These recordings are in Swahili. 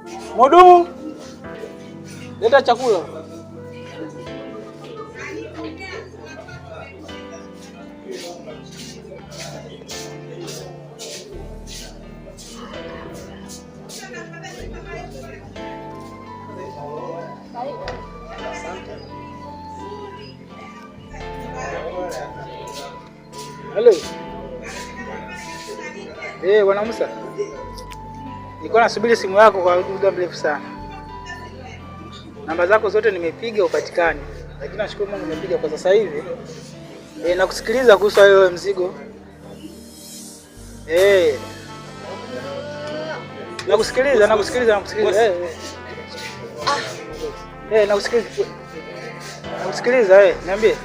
Mhudumu, leta chakula. Halo. Eh, Bwana Musa. Nilikuwa nasubiri simu yako kwa muda mrefu sana. Namba zako zote nimepiga upatikani, lakini nashukuru Mungu nimepiga kwa sasa hivi. Eh, nakusikiliza kuhusu hayo mzigo. Eh. Nakusikiliza, nakusikiliza, nakusikiliza. Eh. Eh, nakusikiliza. Nakusikiliza eh, niambie.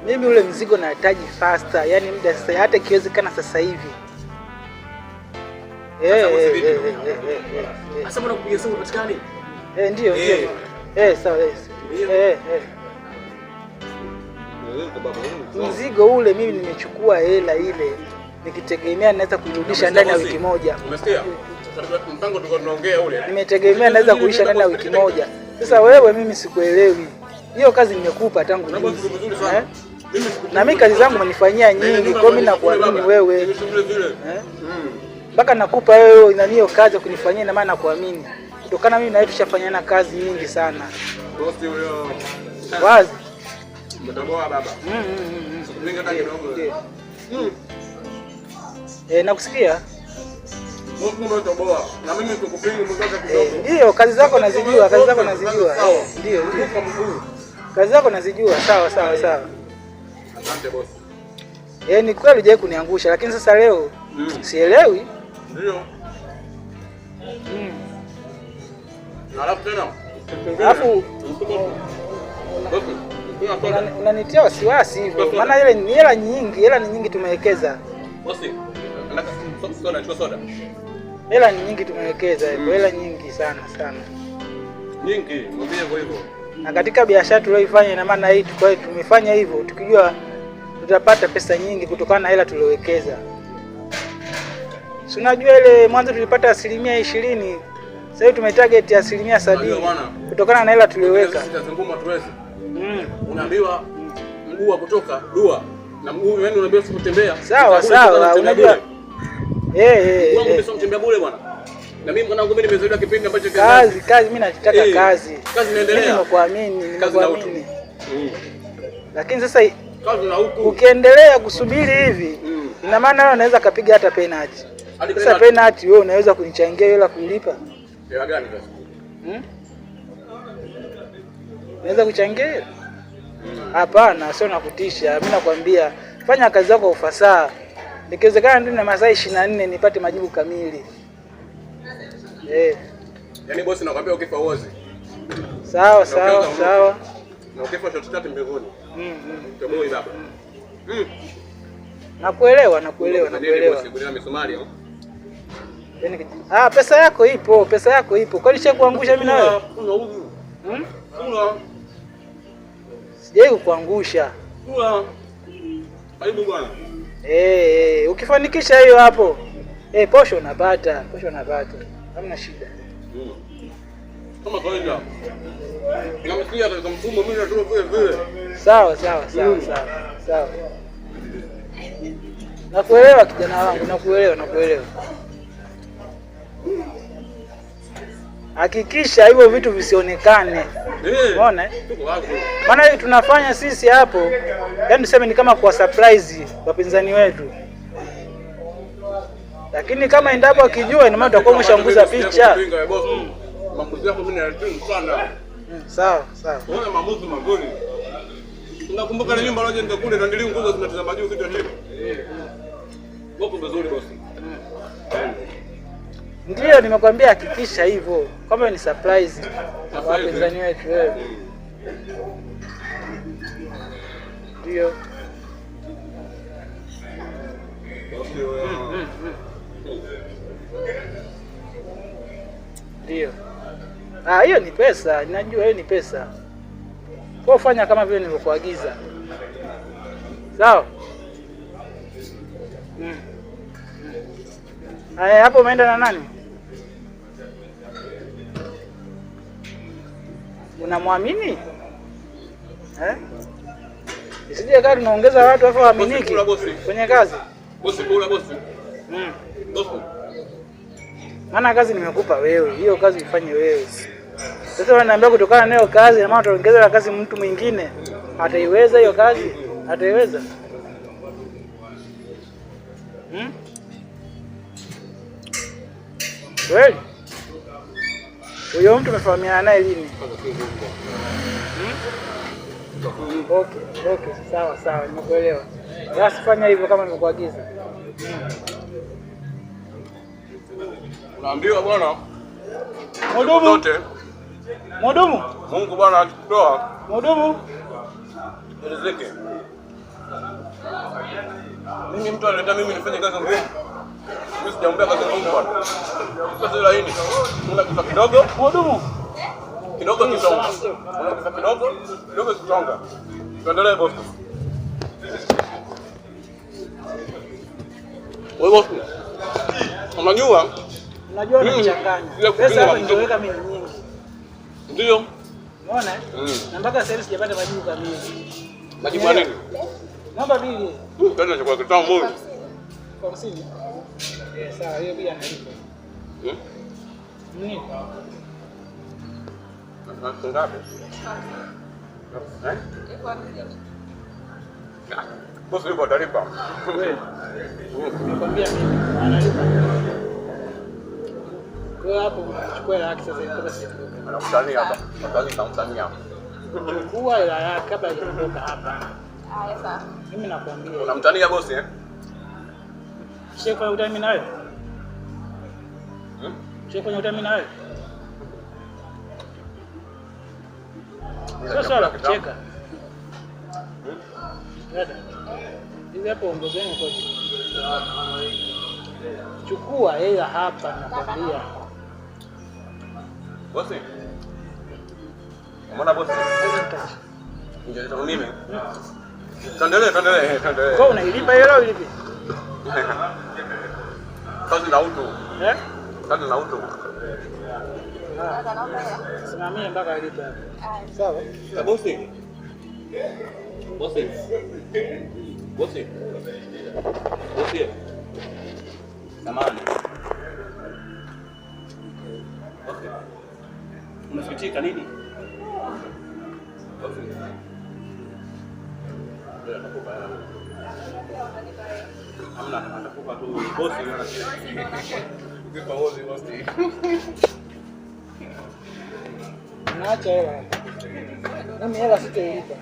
Mimi ule mzigo nahitaji faster, yani muda sasa, hata ikiwezekana sasa hivi. Sasa mbona kupiga simu upatikani? Eh, ndio ndio. Eh, sawa eh. Eh, eh. Mzigo ule mimi nimechukua hela ile nikitegemea naweza kuirudisha ndani ya wiki moja. Umesikia? Sasa mpango tulikuwa tunaongea ule. Nimetegemea naweza kurudisha ndani ya wiki moja. Sasa wewe, mimi sikuelewi. Hiyo kazi nimekupa tangu juzi. Eh? Na mimi kazi zangu umenifanyia nyingi, kwa mimi nakuamini wewe. Eh? Mpaka nakupa wewe nani hiyo kazi ya kunifanyia, na maana nakuamini. Kutokana mimi na wewe tushafanyana kazi nyingi sana. Bosi huyo. Wazi. Mtaboa baba. Mimi hata kidogo. Eh, nakusikia. Umetoboa. Na mimi sikupingi mtoka kidogo. Ndio, kazi zako nazijua, kazi zako nazijua. Ndio, ndio. Kazi zako nazijua. Sawa, sawa, sawa. Asante bosi. Eh, ni kweli hujawahi kuniangusha, lakini sasa leo sielewi. Ndio. Na alafu tena. Alafu unanitia wasiwasi hivyo. Maana ile ni hela nyingi, hela ni nyingi tumewekeza. Bosi, nataka soda, chukua soda. Hela ni nyingi tumewekeza hivyo, hela nyingi sana sana. Nyingi, mwambie hivyo hivyo. Na katika biashara tulioifanya, ina maana hii kwa tumefanya hivyo tukijua tutapata pesa nyingi kutokana na hela tuliowekeza. Si unajua ile mwanzo tulipata 20%, sasa hivi tumetarget 70% kutokana na hela tulioweka. Sisi ngumu hatuwezi. Unaambiwa mguu wa kutoka dua na mguu yani unaambiwa si kutembea. Sawa sawa, unajua. Eh eh. Wangu sio kutembea bure bwana. Na mimi mwanangu mimi nimezaliwa kipindi ambacho kazi kazi, mimi nataka kazi. Kazi inaendelea. Mimi nimekuamini, nimekuamini. Lakini sasa kazi na huku ukiendelea kusubiri hivi, ina maana wewe unaweza kapiga hata penalty. Sasa penalty wewe unaweza kunichangia hela kuilipa? Hela gani sasa? Unaweza kuchangia hela? Hapana, sio nakutisha. Mimi nakwambia fanya kazi yako kwa ufasaha. Ikiwezekana ndio na masaa 24 nipate majibu kamili. Eh. Yaani bosi nakwambia ukifa uozi. Sawa sawa sawa. Na ukifa shot tatu mbinguni. Toboi baba. Nakuelewa, nakuelewa, nakuelewa. Bosi, kuna misumari au? Yaani pesa yako ipo, pesa yako ipo. Kwani nishakuangusha mimi na wewe? Kuna uzu. Kuna. Sijai kukuangusha. Kula. Karibu bwana. Eh, ukifanikisha hiyo hapo. Eh, posho unapata, posho unapata. Hamna shida. Kama kawaida. Namsikia katika mfumo mimi natoa vile vile. Sawa sawa sawa sawa. Sawa. Nakuelewa kijana wangu, nakuelewa, nakuelewa. Hakikisha hivyo vitu visionekane. Umeona? Maana hivi tunafanya sisi hapo, yaani tuseme ni kama kwa surprise wapinzani wetu. Lakini kama endapo akijua, ina maana tutakuwa umeshaunguza picha. Maamuzi yako mimi nayaheshimu sana. Sawa sawa. Unaona maamuzi mazuri. Unakumbuka ile nyumba loje kule na ndio nguzo zinatazama juu kitu chini. Wako vizuri bosi. Ndio nimekwambia hakikisha hivyo. Kama ni surprise kwa wapinzani wetu wewe. Ndio. Ndio. Ah, hiyo ni pesa, ninajua hiyo ni pesa. Kwa fanya kama vile nilivyokuagiza. Sawa? Haya, hapo umeenda na nani? Unamwamini? Eh? Isije kaa tunaongeza watu afu waaminiki kwenye kazi. Bosi kula bosi. Bosi. Maana kazi nimekupa wewe, hiyo kazi ifanye wewe. Sasa wananiambia kutokana na hiyo kazi, na maana utaongeza kazi mtu mwingine. Ataiweza hiyo kazi? Ataiweza? Kweli? Huyo mtu umefahamiana naye lini? Okay, sawa sawa, nimekuelewa. Basi fanya hivyo kama nimekuagiza. Unaambiwa bwana. Mhudumu. Mhudumu. Mungu bwana akikutoa. Mhudumu. Riziki. Mimi mtu analeta mimi nifanye kazi ngumu. Mimi sijaombea kazi ngumu bwana. Kazi laini. Una kitu kidogo. Mhudumu. Kidogo kitonga. Una kitu kidogo, kidogo kitonga. Tuendelee boss. Wewe boss. Unajua? Unajua unachanganya. Pesa hapa ningeweka mimi nyingi. Ndio. Umeona? Na mpaka sasa hivi sijapata majibu kamili. Majibu ya nini? Namba mbili. Tena chakula kitamu huyu. 50. Eh, sawa, hiyo pia nalipa. Nini? Ngapi? Eh? Bosi yuko atalipa. Wewe. Nikwambia mimi analipa. Kwa hiyo hapo chukua hela yake sasa kabla sijaondoka. Anakutania hapa. Anakutania. Chukua hela yake kabla hajaondoka hapa. Haya sawa. Mimi nakwambia. Unamtania bosi eh? Shekwa utani mimi na wewe? Shekwa utani mimi na wewe? Sio swala kucheka. Dada. Hivi hapo ongezeni kwa. Chukua hela hapa nakwambia. Bosi. Mbona bosi? Ndio mimi. Tuendelee. Kwa unailipa hela au ilipi? Kazi na utu. Eh? Kazi na utu. Simamie mpaka alipe hapo. Sawa? Bosi. Bosi. Bosi. Bosi. Samahani. Bosi. Unasikitika nini? Bosi. Hamna, atakupa tu bosi ukipa bosi bosi. Naacha hela. Mimi hela sitailipa.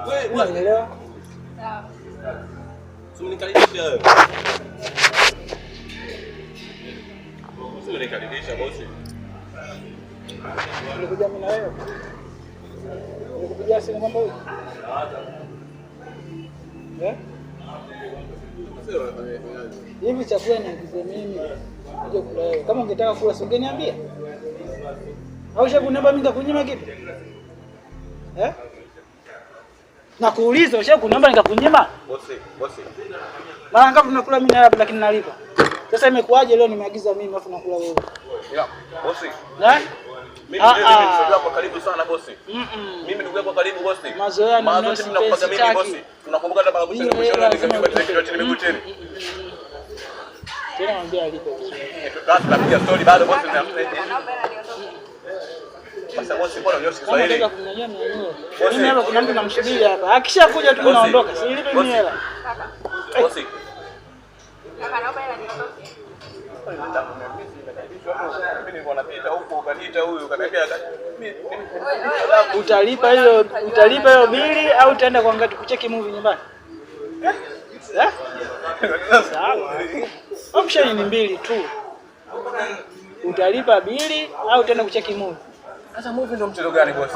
Wewe unaelewa? Sawa. Simnikaribisha wewe. Simnikaribisha bosi. Nilikuja mimi na wewe. Nilikupigia simu kwamba huyu. Eh? Hivi chakula niagize mimi uje kula wewe. Kama ungetaka kula si ungeniambia? Au ushakunamba mimi nikakunyima kitu? Eh? Nakuuliza ushakunamba nikakunyima? Bosi, bosi. Mara ngapi tunakula mimi na wewe lakini nalipa. Sasa imekuaje leo nimeagiza mimi afu nakula wewe? Ya, bosi. Eh? Mimi ndugu yako karibu sana bosi. Mimi ndugu yako karibu bosi. Mazoea na mimi nakupaga mimi bosi. Tunakumbuka hata mara mwisho nilikushauri nikanyumba kichwa chini miguu chini. Tena mwambie alipe vizuri. Sasa tunapiga story bado bosi. Sasa bosi mbona unyoshi Kiswahili? Nataka kumnyanyua mnyanyue. Mimi hapa kuna mtu namsubiri hapa. Akishakuja tu naondoka. Silipi mimi hela. Bosi. Kaka naomba hela niondoke. Mimi nilikuwa napita huko ukaniita huyu ukaniambia utalipa hiyo, utalipa hiyo bili au utaenda kuangalia kucheki movie nyumbani? Eh? Sawa. Option ni mbili tu. Utalipa bili au utaenda kucheki movie. Sasa movie ndio mchezo gani bosi?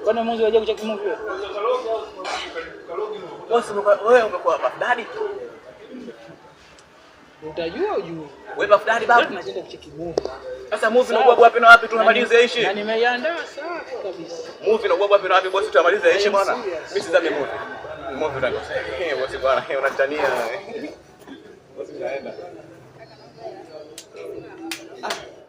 Kwani movie unajua kucheki movie wewe? Bosi wewe umekuwa Puff Daddy. Utajua ujue. Wewe Puff Daddy babu. Tunacheza kucheki movie. Sasa movie inakuwa wapi na wapi tunamaliza ishi? Na nimeiandaa safi kabisa. Movie inakuwa wapi na wapi bosi tunamaliza ishi bwana? Mimi sizame movie. Movie unakosea. Bosi bwana, unatania. Bosi unaenda.